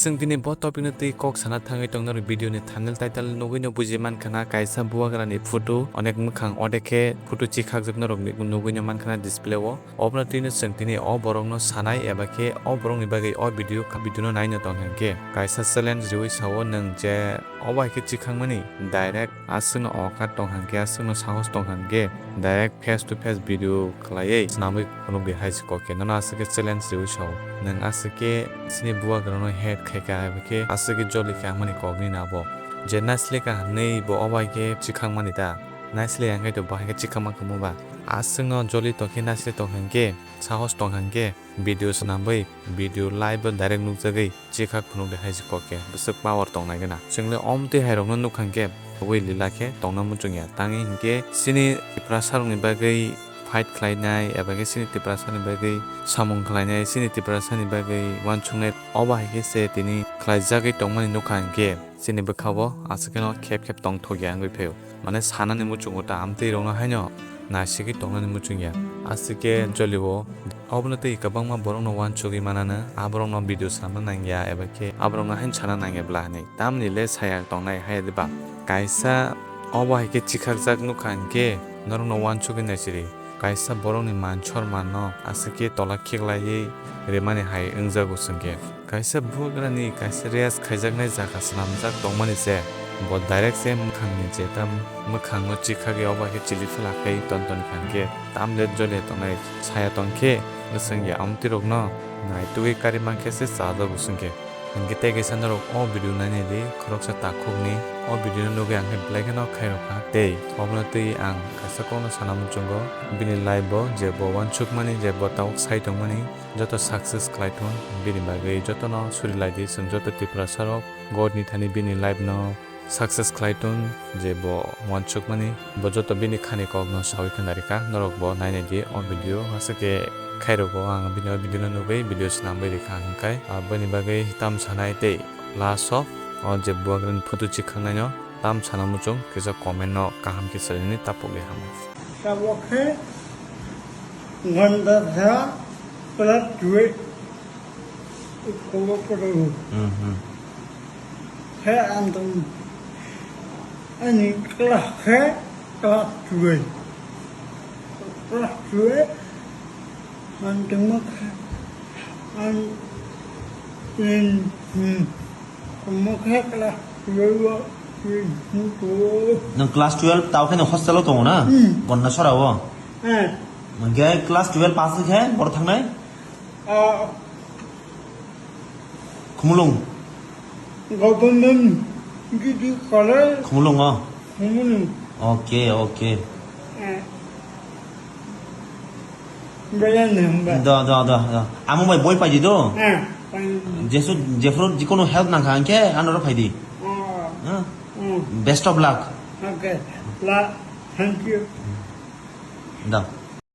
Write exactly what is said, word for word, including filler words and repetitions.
Chwng tini bo topic no twi kok sana thangwi tong norok video ni thumbnail title nugwi no buji mankha na kaisa bubagra ni photo onek mwkhang odekhe photo chikhakjak norok ni nugwi no mankha na display o. Obono twi no chwng tini o borok no sanai eba khe o borok ni bagwi o video, video no nai no tong hwnkhe kaisa challenge riwi sao nwng je obo hai khe chikhang mani direct aswk no okar tong hwnkhe aswk no sahos tong hwnkhe direct face to face video khlaiwi swnamwi phunukdi hai se kok khe nono aswk khe challenge riwi sao. Nwng aswk khe chini bubagra no hate khai kha eba khe aswk khe joli kha mani kok ni na bo. Je naisle ka hwnwi bo obo hai khe chikhang mani ta. Naisle ya hwnkhe to bo hai khe chikhang ma khamu ba. Aswk no joli tong khe naisle tong hwnkhe sahos tong hwnkhe video swnamwi video live o direct nukjagwi chikhak phunukdi hai se kok khe bwswk power tongnai gana. Chwngle omtwi hai rokno nukha hwnkhe tabwi lila khe tongna muchungya. Tangwi hinkhe chini Tiprasa rokni bagwi fight khlainai eba khe chini Tiprasa ni bagwi samung khlainai, chini Tiprasa ni bagwi uansuknai obo hai khe se tini khlaijagwi tongmani nukha hinkhe chini bwkhao aswk kheno khep khep tongthokya wngwi phaio. Mane sanani muchungo ta amtwi rokno haino naisigwi tongnani muchungya. Aswk khe jolio obono twi kwbangma borokno uansugwi manano, a borokno video sana nangya eba khe a borokno haino sana nangya bla hinwi. Tamni le saya tongnai hai diba? Kaisa obo hai khe chikhakjak nukha hinkhe norokno uansugwi naisiri. Kaisa borokni man sormanno aswk khe tola khiklaiwi rimani hai wngjago chwngkhe. Kaisa bubagrani kaisa rest khaijaknai jaga swnamjak tongmani se, bo direct se mwkhangni je ta mwkhangno chikhagwi obo khe chili phela khai ton ton kha hinkhe tamle jole tongnai saya tongkhe bwswng ya amtwirokno naitugwi kari mankhe se chajago chwngkhe. Hinkhe tei kaisa norok o video nainai di, khoroksa takhukni o video no nugwi ang khe belai kheno khairokha. Tei obono twi ang kaisa kokno sana muchungo, bini life bo je bo uansukmani, je bo tabuk sai tongmani, joto success khlai thun, bini bagwi jotono suri lai di, chwng joto Tiprasa rok God ni thani bini life no success khlai thun, je bo uansukmani, bo joto bini khani kok no sawi khna rikha, norok bo nainai di o video, aswk khe khairokgo ang bini o video no nugwi video swnamwi rikha hwnkhai, ah, bini bagwi tam sanai tei last o, o je bubagrani photo chikhaknai no tam sana muchung kisa comment no kaham khe swlaini tapukdi hambai. Tabuk khe Gandasa class twelve school o phwrwngo. Hmm, hmm. Khe ang tong ani class khe class twelve. Class twelve ang tongma khe ang, hmm, hmm. Omo khe class twelve o, hmm, hmm, hmm. Nwng class twelve tao khe nwng hostel o tongo na? Hmm. Gandasora o? Eh. Hwnkhe class twelve pass wngkhe boro thangnai? Ah. Khumulwng. Government Degree College. Khumulwng o? Khumulwng. Okay, okay. Eh. Belai ni hwnba. Do, do, do, do. Amo bai boi paidi do. Eh, paidi. Jesu, jephru jikunu help nangkha hwnkhe ano ro phaidi. Oh. Huh? Hmm. Best of luck. Okay. La, thank you. Do.